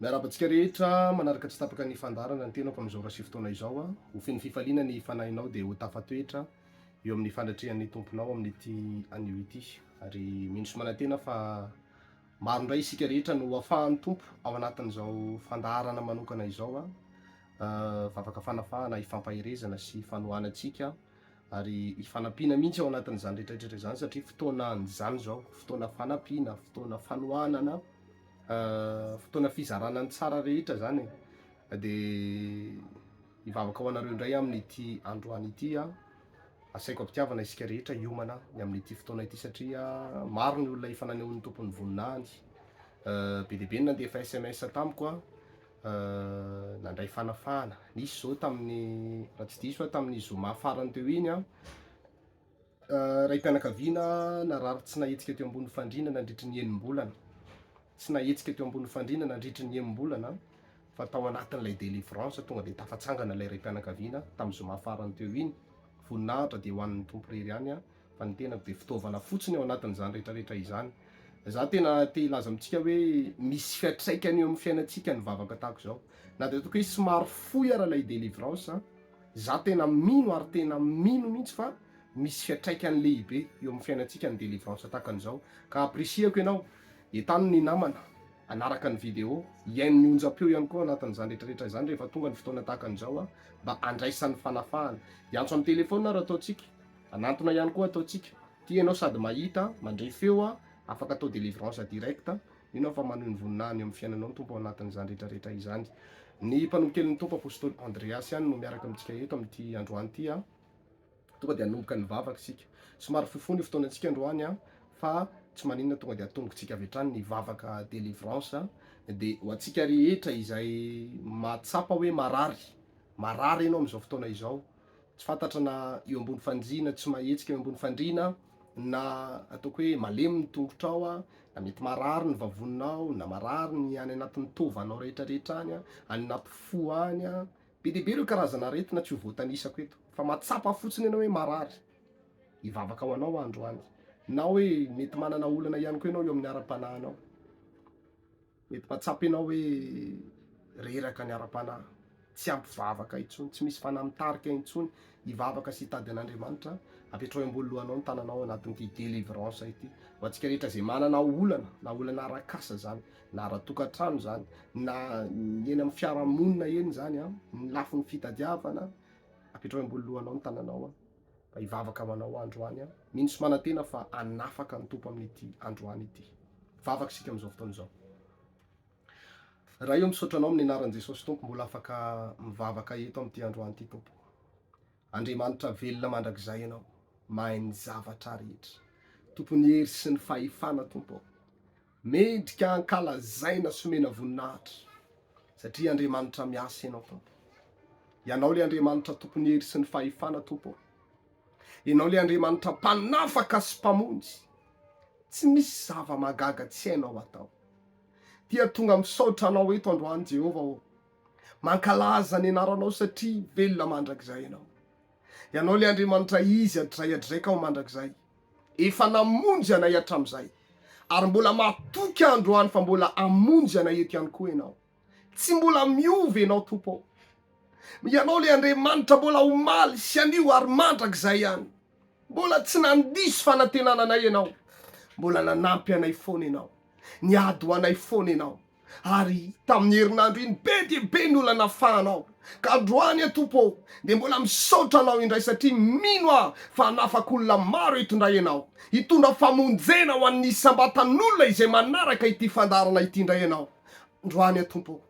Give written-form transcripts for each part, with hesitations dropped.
Miarahaba antsika rehetra manaraka tsy tapaka ny fandaharana ny tenako amin'izao ora sy fotoana izao. Ho feno fifaliana ny fanahinao dia ho tafatoetra eo amin'ny fanatrehan'ny Tomponao amin'ity anio ity. Ary mino sy manantena fa maro indray isika rehetra no afahan'ny Tompo ao anatin'izao fandaharana manokana izao. Vavaka fanafahana hifampaherezana sy hifanohanantsika ary hifanampiana mihitsy ao anatin'izany rehetra rehetra izany satria fotoana an'izany izao, fotoana fanampiana, fotoana fanohanana. Fotoana fizarana ny tsara rehetra zany e, de hivavaka ho anareo indray amin'ity androany ity aho, asaiko am-pitiavana isika rehetra hiomana ny amin'ity fotoana ity satria maro ny olona efa nanehoan'ny Tompo ny voninahiny, be dia be ny nandefa sms tamiko an, nandray fanafahana, nisy zao tamin'ny raha tsy diso aho tamin'ny zoma farany teo iny an, Raim-pianakaviana narary tsy nahetsika teo ambony fandriana nandritry ny enim-bolana. Tsy nahetsika teo ambony fandriana nandritry ny enim-bolana fa tao anatin'ilay délivrance tonga dia tafatsangana ilay raim-pianakaviana tamin'ny zoma farany teo iny. Voninahitra dia ho an'ny Tompo irery ihany fa ny tenako dia fitaovana fotsiny ao anatin'izany rehetrarehetra izany. Za tena te hilaza amintsika hoe misy fiantraikany eo amin'ny fiainantsika ny vavaka tahaka izao. Na dia ataoko hoe somary fohy ara ilay délivrance, za tena mino ary tena mino mihitsy fa misy fiantraikany lehibe eo amin'ny fiainantsika ny délivrance tahaka an'izao ka apprécier-ko ianao, entano ny namana hanaraka ny vidéo, hihaino ny onjam-peo ihany koa anatin'izany rehetrarehetra izany rehefa tonga ny fotoana tahaka an'izao mba handraisany fanafahana. Hiantso amin'ny téléphone ary ataontsika, hanantona ihany koa ataontsika, ity ianao sady mahita, mandre feo, afaka atao délivrance direct, mino aho fa manohy ny voninahiny eo amin'ny fiainanao ny Tompo ao anatin'izany rehetrarehetra izany. Ny mpanompokelin'ny Tompo Apostoly Andreas ihany no miaraka amintsika eto amin'ity androany ity. Tonga dia hanomboka ny vavaka isika. Somary fohifohy ny fotoanantsika androany an, fa tsy maninona tonga dia atombokintsika avy hatrany ny vavaka délivrance. Dia ho antsika rehetra izay mahatsapa hoe marary, marary ianao amin'izao fotoana izao, tsy fantatra na eo ambony fandriana, tsy mahetsika eo ambony fandriana, na ataoko hoe malemy ny tongotrao an, na mety marary ny vavoninao, na marary ny any anatin'ny taovanao rehetra rehetra any an, any anaty fo any an, Be dia be ireo karazana aretina tsy ho voatanisako eto fa mahatsapa fotsiny ianao hoe marary, hivavaka ho anao aho androany. Na hoe mety manana olana ihany koa ianao eo amin'ny ara-panahinao. Mety mahatsapa ianao hoe reraka ny ara-panahy, tsy ampy vavaka intsony, tsy misy fanahy mitarika intsony hivavaka sy hitady an'Andriamanitra. Apetraho eo ambony lohanao ny tananao ao anatin'ity délivrance ity. Ho antsika rehetra izay manana olana, na olana arak'asa izany, na ara-tokantrano izany, na ny eny amin'ny fiarahamonina eny izany an, ny lafiny fitadiavana, apetraho eo ambony lohanao ny tananao an, mba hivavaka ho anao androany an, mino sy manantena fa hanafaka ny Tompo amin'ity androany ity. Vavaka isika amin'izao fotoana izao. Ray ô, misaotra Anao amin'ny anaran'i Jesosy Tompo mbola afaka mivavaka eto amin'ity androany ity Tompo. Andriamanitra velona mandrakizay Ianao, mahay ny zavatra rehetra. Tompon'ny hery sy ny fahefana Tompo ô. Mendrika ankalazaina sy omena voninahitra satria Andriamanitra miasa Ianao Tompo. Ianao le Andriamanitra tompon'ny hery sy ny fahefana Tompo ô. Ianao le Andriamanitra mpanafaka sy mpamonjy. Tsy misy zava-mahagaga tsy hainao atao. Dia tonga misaotra Anao eto androany Jehovah ô. Mankalaza ny anaranao satria velona mandrakizay Ianao. Ianao le Andriamanitra izy hatrizay hatrizay ka ho mandrakizay. Efa namonjy anay hatramin'izay, ary mbola matoky aho androany fa mbola hamonjy anay eto ihany koa Ianao. Tsy mbola miova Ianao Tompo ô. Ianao le Andriamanitra mbola omaly sy anio ary mandrakizay ihany. Mbola tsy nandiso fanantenana anay Ianao. Mbola nanampy anay foana Ianao. Niady ho anay foana Ianao. Ary tamin'ny herinandro iny be dia be ny olona nafahanao. Ka androany aho Tompo ô, dia mbola misaotra Anao indray satria mino aho fa hanafaka olona maro eto indray Ianao. Hitondra famonjena ho an'ny isam-batan'olona izay manaraka ity fandaharana ity indray Ianao. Androany aho Tompo ô.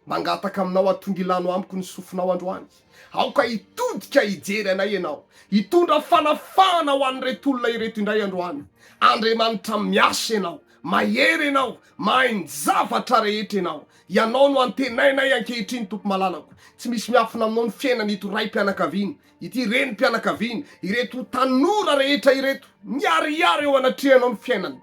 Mangataka aminao atongilano amiko ny sofinao androany. Aoka hitodika hijery anay Ianao. Hitondra fanafahana ho an'ireto olona ireto indray androany. Andriamanitra miasa Ianao. Mahery Ianao. Mahay ny zavatra rehetra Ianao. Ianao no antenainay ankehitriny Tompo malalako. Tsy misy miafina aminao ny fiainan'ito raim-pianakaviana, ity renim-pianakaviana, ireto tanora rehetra ireto. Miharihary eo anatrehanao ny fiainany.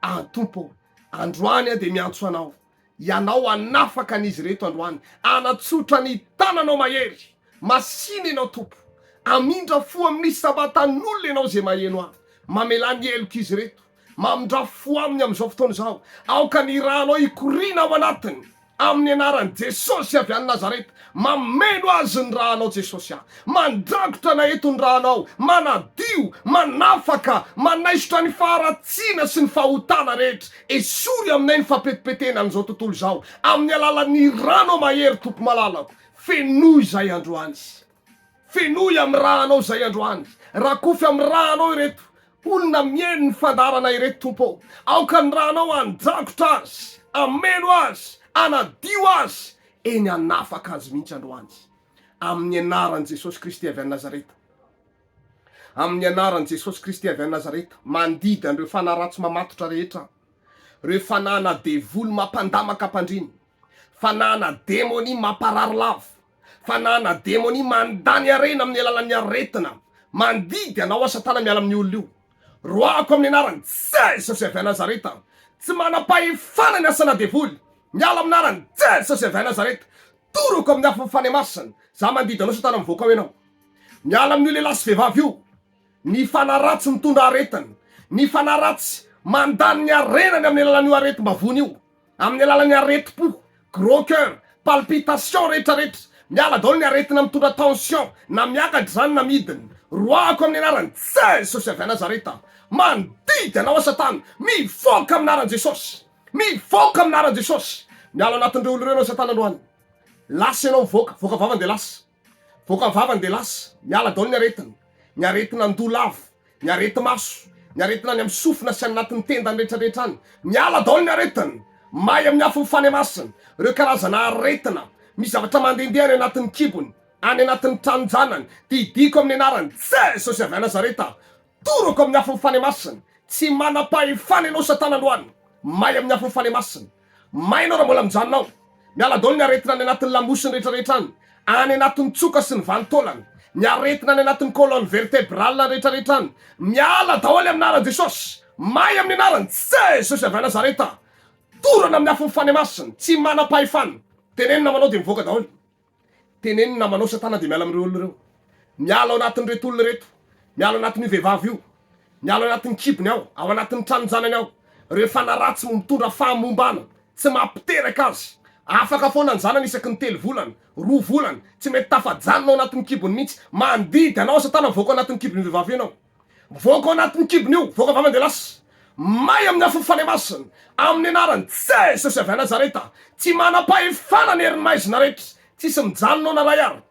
Ah Tompo ô, androany aho dia miantso Anao. Ianao hanafaka an'izy ireto androany, hanatsotra ny tananao mahery. Masìna Ianao Tompo. Hamindra fo amin'ny isam-batan'olona Ianao izay maheno ahy. Mamelà ny helok'izy ireto. Mamindrà fo aminy amin'izao fotoana izao. Aoka ny rànao hikoriana ao anatiny. Amin'ny anaran'i Jesosy avy any Nazareta, mameno azy ny rànao Jesosy a! Mandrakotra anay eto ny rànao, manadio, manafaka, manaisotra ny faharatsiana sy ny fahotana rehetra. Esory aminay ny fampetipetena an'izao tontolo izao, amin'ny alalan'ny rànao mahery Tompo malalako. Fenoy izay androany. Fenoy amin'ny rànao izay androany. Rakofy amin'ny rànao ireto olona mihaino ny fandaharana ireto Tompo ô. Aoka ny rànao handrakotra azy, hameno azy, hanadio azy, eny hanafaka azy mihitsy androany. Amin'ny anaran'i Jesosy Kristy avy any Nazareta. Amin'ny anaran'i Jesosy Kristy avy any Nazareta, mandidy an'ireo fanahy ratsy mamatotra rehetra, ireo fanahina devoly mampandamaka am-pandriana, fanahina demonia mamparary lava, Fanahana demonia mandany harena amin'ny alalan'ny aretina. Mandidy anao aho satana miala amin'io olona io. Roahako amin'ny anaran'i Jesosy avy any Nazareta. Tsy manam-pahefana ny asana devoly. Miala amin'ny anaran'i Jesosy avy any Nazareta. Torako amin'ny afon'ny Fanahy Masina. Za mandidy anao satana mivoaka ao ianao. Miala amin'io lehilahy sy vehivavy io. Ny fanahy ratsy mitondra aretina. Ny fanahy ratsy mandany ny harenany amin'ny alalan'io aretim-bavony io. Amin'ny alalan'ny aretim-po, gros coeur, palpitation rehetra rehetra, miala daholo ny aretina mitondra tension, na miakatra izany na midina. Roahako amin'ny anaran'i Jesosy avy any Nazareta. Mandidy anao aho satana, mivoaka amin'ny anaran'i Jesosy. Mivoaka amin'ny anaran'i Jesosy. Miala ao anatin'ireo olona ireo ianao satana androany. Lasa ianao mivoaka, voaka vavany dia lasa. Voaka vavany dia lasa. Miala daholo ny aretina. Ny aretina andoha lava. Ny areti-maso, ny aretina any amin'ny sofina sy any anatin'ny tenda any rehetra rehetra any. Miala daholo ny aretina. May amin'ny afon'ny Fanahy Masina ireo karazana aretina. Misy zavatra mandehandeha any anatin'ny kibony, any anatin'ny tranon-janany. Didiako amin'ny anaran'i Jesosy avy any Nazareta. Torako amin'ny afon'ny Fanahy Masina. Tsy manam-pahefana ianao Satana androany. May amin'ny afon'ny Fanahy Masina. May ianao raha mbola mijanona ao. Miala daholo ny aretina any anatin'ny lamosiny rehetra rehetra any, any anatin'ny tsoka sy ny vanin-taolana, ny aretina any anatin'ny colonne vertébrale rehetra rehetra any. Miala daholo amin'ny anaran'i Jesosy. May amin'ny anaran'i Jesosy avy any Nazareta. Dorana amin'ny afon'ny Fanahy Masina. Tsy manam-pahefana. Teneno namanao dia mivoaka daholo. Teneno ny namanao satana dia miala amin'ireo olona ireo. Miala ao anatin'ireto olona ireto. Miala ao anatin'io vehivavy io. Miala ao anatin'ny kibony ao, ao anatin'ny tranon-janany ao. Ireo fanahy ratsy mitondra fahamombana, tsy mampiteraka azy. Afaka foana ny zanany isaky ny telo volana, roa volana. Tsy mety tafajanona ao anatin'ny kibony mihitsy. Mandidy anao satana mivoaka ao anatin'ny kibon'io vehivavy io ianao. Mivoaka ao anatin'ny kibony io, voaka vavany dia lasa. May amin'ny afon'ny Fanahy Masina, amin'ny anaran'i Jesosy avy any Nazareta. Tsy manam-pahefana ny herin'ny maizina rehetra. Tsisy mijanona ao na ray ary.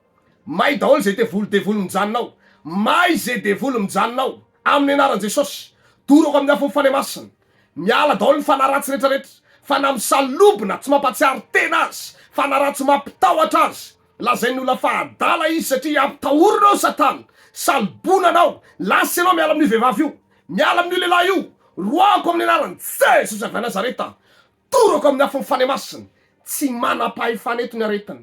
May daholo izay devoly devoly mijanona ao. May izay devoly mijanona ao. Amin'ny anaran'i Jesosy. Dorako amin'ny afon'ny Fanahy Masina. Miala daholo ny fanahy ratsy rehetra rehetra. Fanahy misalobona tsy mampatsiaro tena azy. Fanahy ratsy mampitahotra azy. Lazain'ny olona fa adala izy satria ampitahorina ao satana. Salobona anao. Lasa ianao miala amin'io vehivavy io. Miala amin'io lehilahy io. Roahako amin'ny anaran'i Jesosy avy any Nazareta. Torako amin'ny afon'ny Fanahy Masina. Tsy manam-pahefana eto ny aretina.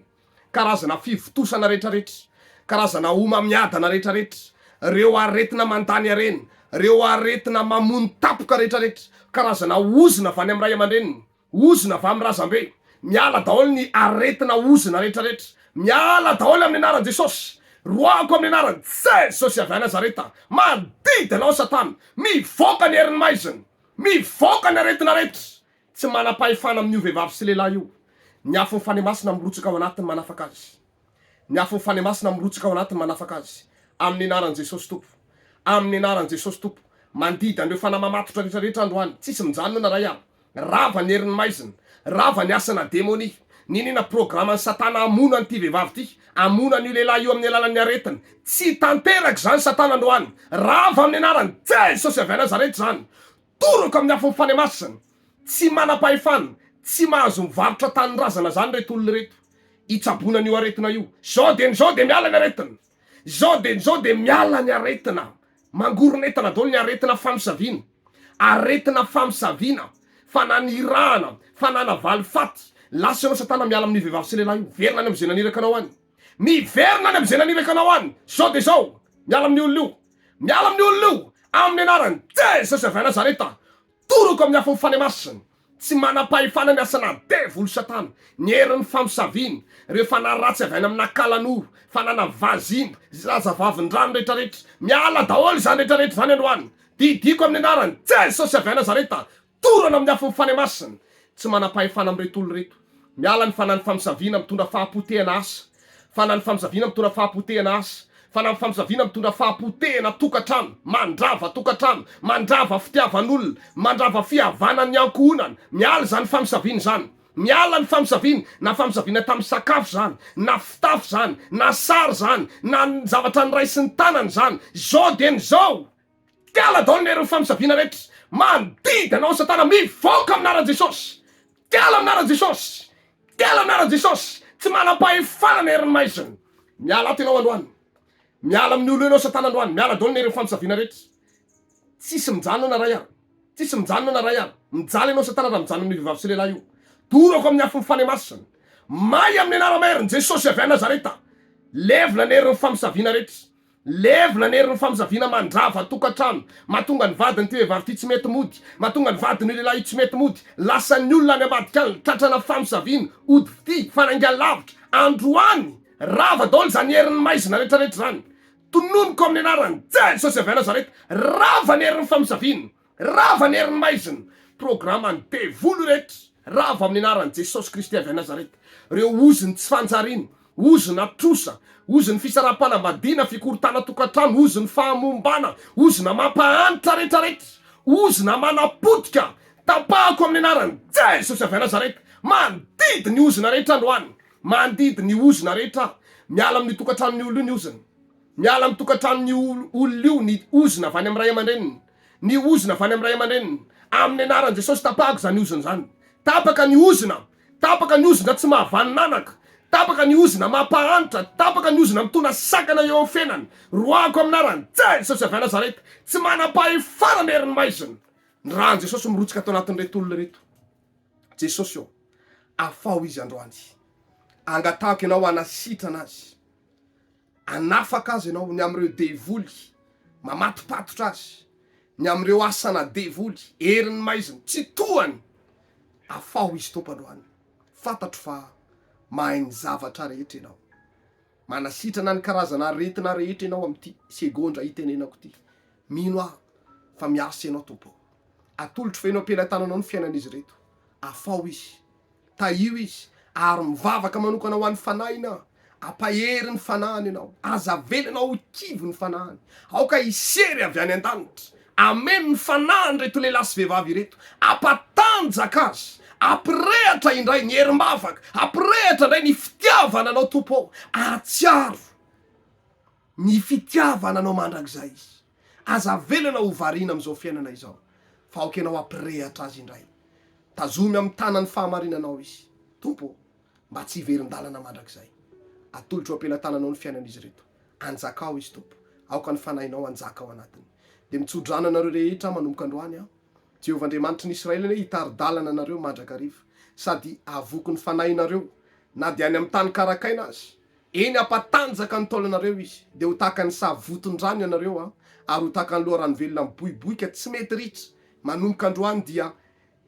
Karazana fivontosana rehetrarehetra. Karazana homamiadana rehetrarehetra. Reo aretina mandany harena. Reo aretina mamono tapoka rehetrarehetra. Karazana ozona avy any amin'ny ray aman-dreniny. Ozona avy amin'ny razambe. Miala daholo ny aretina ozona rehetrarehetra. Miala daholo amin'ny anaran'i Jesosy. Roahako amin'ny anaran'i Jesosy avy any Nazareta. Mandidy anao satana. Mivoaka ny herin'ny maizina. Mivoaka ny aretina rehetra. Tsy manam-pahefana amin'io vehivavy sy lehilahy io. Ny afon'ny Fanahy Masina mirotsaka ao anatiny manafaka azy. Ny afon'ny Fanahy Masina mirotsaka ao anatiny manafaka azy. Amin'ny anaran'i Jesosy Tompo. Amin'ny anaran'i Jesosy Tompo. Mandidy an'ireo fanahy mamatotra rehetra rehetra androany. Tsisy mijanona na ray ary. Rava ny herin'ny maizina. Rava ny asana demonia. Niniana programan'i satana hamono an'ity vehivavy ity. Hamono an'io lehilahy io amin'ny alalan'ny aretina. Tsy tanteraka izany satana androany. Rava amin'ny anaran'i Jesosy avy any Nazareta izany. Toraka amin'ny afon'ny Fanahy Masina. Tsy manam-pahefana, tsy mahazo mivarotra tanindrazana zany ireto olona ireto. Hitsaboana an'io aretina io. Zao dia ny zao dia miala ny aretina. Zao dia ny zao dia miala ny aretina. Mangoron'entana daholo ny aretina famosaviana. Aretina famosaviana, fananirahana, fanana valifaty. Lasa ianao satana miala amin'io vehivavy sy lehilahy io. Miverina any amin'izay naniraka anao any. Miverina any amin'izay naniraka anao any. Zao dia zao. Miala amin'io olona io. Miala amin'io olona io! Amin'ny anaran'i Jesosy avy any Nazareta! Torako amin'ny afon'ny Fanahy Masina! Tsy manam-pahefana ny asana devoly satana, ny herin'ny famosaviana, ireo fanahy ratsy avy any amin'Akalanoro, fanana vazimba, zazavavindrano rehetrarehetra. Miala daholo izany rehetrarehetra izany androany! Didiako amin'ny anaran'i Jesosy avy any Nazareta! Dorana amin'ny afon'ny Fanahy Masina! Tsy manam-pahefana amin'ireto olona ireto. Miala ny fanahin'ny famosaviana mitondra fahapotehana asa, fanahin'ny famosaviana mitondra fahapotehana asa, fanahin'ny famosaviana mitondra fahapotehana tokantrano, mandrava tokantrano, mandrava fitiavan'olona, mandrava fihavanan'ny ankohonana. Miala izany famosaviana izany. Miala ny famosaviana, na famosaviana tamin'ny sakafo izany, na fitafy izany, na sary izany, na ny zavatra noraisin'ny tanana izany. Izao dieny izao! Miala daholo ny herin'ny famosaviana rehetra mandidy anao satana mivoaka amin'ny anaran'i Jesosy! Miala amin'ny anaran'i Jesosy! Miala amin'ny anaran'i Jesosy! Tsy manam-pahefana ny herin'ny maizina! Miala ato ianao androany! Miala amin'ny olona ianao satana androany! Miala daholo ny herin'ny famosaviana rehetra! Tsisy mijanona na ray ary! Tsisy mijanona na ray ary! Mijaly ianao satana raha mijanona amin'io vehivavy sy lehilahy io! Dorako amin'ny afon'ny Fanahy Masina! May amin'ny anara-maherin'i Jesosy avy any Nazareta! Levona ny herin'ny famosaviana rehetra! Levona ny herin'ny famosaviana mandrava tokantrano, mahatonga ny vadin'ity vehivavy ity tsy mety mody, mahatonga ny vadin'io lehilahy io tsy mety mody, lasan'ny olona any ambadika any, tratrana famosaviana, ody fitia, fanainga lavitra, androany, rava daholo izany herin'ny maizina rehetrarehetra izany. Tononiko amin'ny anaran'i Jesosy avy any Nazareta, rava ny herin'ny famosaviana. Rava ny herin'ny maizina, programan'ny devoly rehetra, rava amin'ny anaran'i Jesosy Kristy avy any Nazareta. Ireo ozon'ny tsy fanjariana, ozona trosa, ozon'ny fisaraham-panambadiana, fikorontanan-tokantrano, ozon'ny fahamombana, ozona mampahantra rehetrarehetra, ozona manapotika, tapahako amin'ny anaran'i Jesosy avy any Nazareta. Mandidy ny ozona rehetra androany, mandidy ny ozona rehetra aho. Miala amin'io tokantranon'io olona io ny ozona. Miala amin'ny tokantranon'io olona io ny ozona avy any amin'ny ray aman-dreniny. Ny ozona avy any amin'ny ray aman-dreniny. Amin'ny anaran'i Jesosy tapahako izany ozona izany. Tapaka ny ozona. Tapaka ny ozona tsy mahavanon'anaka. Tapaka ny ozona mampahantra. Tapaka ny ozona mitondra sakana eo amin'ny fiainana. Roahako amin'ny anaran'i Jesosy avy any Nazareta. Tsy manam-pahefana ny herin'ny maizina. Ny ran'i Jesosy mirotsaka ato anatin'ireto olona ireto. Jesosy ô, afaho izy androany. Angatahako ianao hanasitrana azy. Hanafaka azy ianao ny amin'ireo devoly mamatopatotra azy, ny amin'ireo asana devoly, herin'ny maizina, tsy tohany. Afaho izy Tompo androany. Fantatro fa mahay ny zavatra rehetra ianao. Manasitrana ny karazana aretina rehetra ianao amin'ity segondra itenenako ity. Mino aho fa miasa ianao Tompo. Atolotro feno am-pelatananao ny fiainan'izy ireto. Afaho izy. Tahio izy, ary mivavaka manokana ho an'ny fanahiny aho. Ampahery ny fanahiny ianao. Aza avela ianao ho kivy ny fanahiny. Aoka hisery avy any an-danitra. Ameno ny fanahin'ireto lehilahy sy vehivavy ireto. Ampatanjaka azy. Ampirehatra indray ny herim-bavaka. Ampirehatra indray ny fitiavana anao, Tompo ô. Ahatsiaro ny fitiavana anao mandrakizay izy. Aza avela ianao ho variana amin'izao fiainana izao, fa aoka ianao hampirehatra azy indray. Tazomy amin'ny tanan'ny fahamarinanao izy, Tompo ô, mba tsy hiverin-dalana mandrakizay. Atolotro eo am-pelatananao ny fiainan'izy ireto. Anjakao izy, Tompo. Aoka ny Fanahinao hanjaka ao anatiny. Dia mitso-drano anareo rehetra aho manomboka androany aho. Jehovah Andriamanitry ny Israely anie hitari-dalana anareo mandrakariva, sady hahavoky ny fanahinareo, na dia any amin'ny tany karakaina aza. Eny, hampatanjaka ny taolanareo Izy, dia ho tahaka ny saha voton-drano ianareo, ary ho tahaka ny loharano velona miboiboika tsy mety ritra. Manomboka androany dia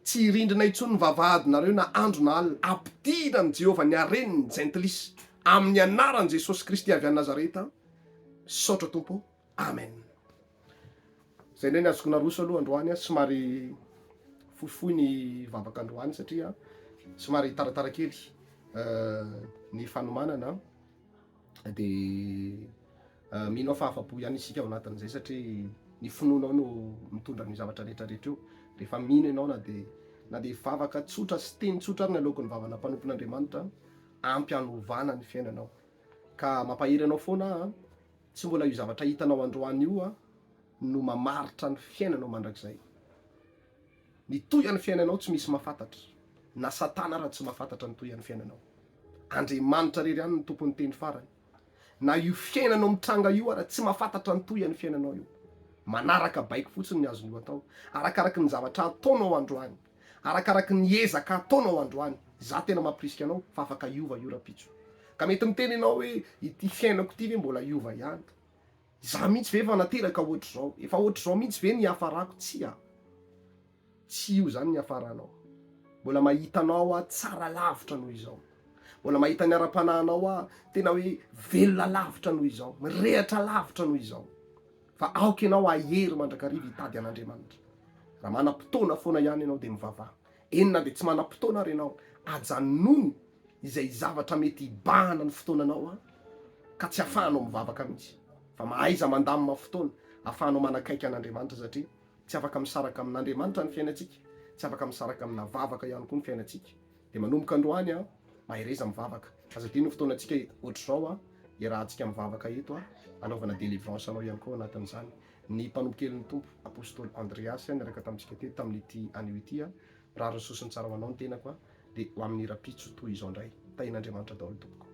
tsy hirindrina intsony ny vavahadinareo na andro na alina. Ampidina amin'i Jehovah ny haren'ny jentilisa, amin'ny anaran'i Jesosy Kristy avy any Nazareta. Misaotra Tompo ô. Amen. Izay indray ny azoko naroso aloha androany, somary fohifohy ny vavaka androany satria somary taratara kely ny fanomanana dia mino aho fa afa-po ihany isika ao anatin'izay satria ny finoanao no mitondra ny zavatra rehetra rehetra io. Rehefa mino ianao na dia na dia vavaka tsotra sy teny tsotra ary ny aloaky ny vavana mpanompon'Andriamanitra ampy hanovana ny fiainanao. Ka mampahery anao foana aho. Tsy mbola io zavatra hitanao androany io no mamaritra ny fiainanao mandrakizay. Ny tohian'ny fiainanao tsy misy mahafantatra, na satana ara tsy mahafantatra ny tohian'ny fiainanao. Andriamanitra rery ihany no tompon'ny teny farany. Na io fiainanao mitranga io ara tsy mahafantatra ny tohian'ny fiainanao io. Manaraka baiko fotsiny ny azon'io atao. Arakaraky ny zavatra ataonao androany. Arakaraky ny ezaka ataonao androany, izaho tena mampirisika anao fa afaka hiova io rahampitso. Ka mety miteny ianao hoe ity fiainako ity ve mbola hiova ihany? Izaho mihitsy ve efa nateraka ohatr'izao? Efa ohatr'izao mihitsy ve ny hiafarako? Tsia. Tsy io izany ny hiafaranao. Mbola mahita anao aho tsara lavitra noho izao. Mbola mahita ny ara-panahinao aho tena hoe velona lavitra noho izao, mirehatra lavitra noho izao. Fa aoka ianao hahery mandrakariva hitady an'Andriamanitra. Raha manam-potoana foana ihany ianao dia mivavaha. Eny na dia tsy manam-potoana ary ianao, Ajanony izay zavatra mety hibahana ny fotoananao an, ka tsy afahanao mivavaka mihitsy. Fa mahaiza mandamina fotoana afahanao manakaiky an'Andriamanitra satria tsy afaka misaraka amin'Andriamanitra ny fiainantsika, tsy afaka misaraka amina vavaka ihany koa ny fiainantsika. Dia manomboka androany an, mahereza mivavaka. Aza adino ny fotoanantsika ohatr'izao an, iarahantsika mivavaka eto an, anaovana délivrance anao ihany koa ao anatin'izany. Ny mpanompokelin'ny Tompo, Apostoly Andreasy, niaraka tamintsika teto tamin'ity anio ity an, mirary ny soa sy ny tsara ho anao ny tenako an, dia ho amin'ny rahampitso toy izao indray. Tahian'Andriamanitra daholo tompoko.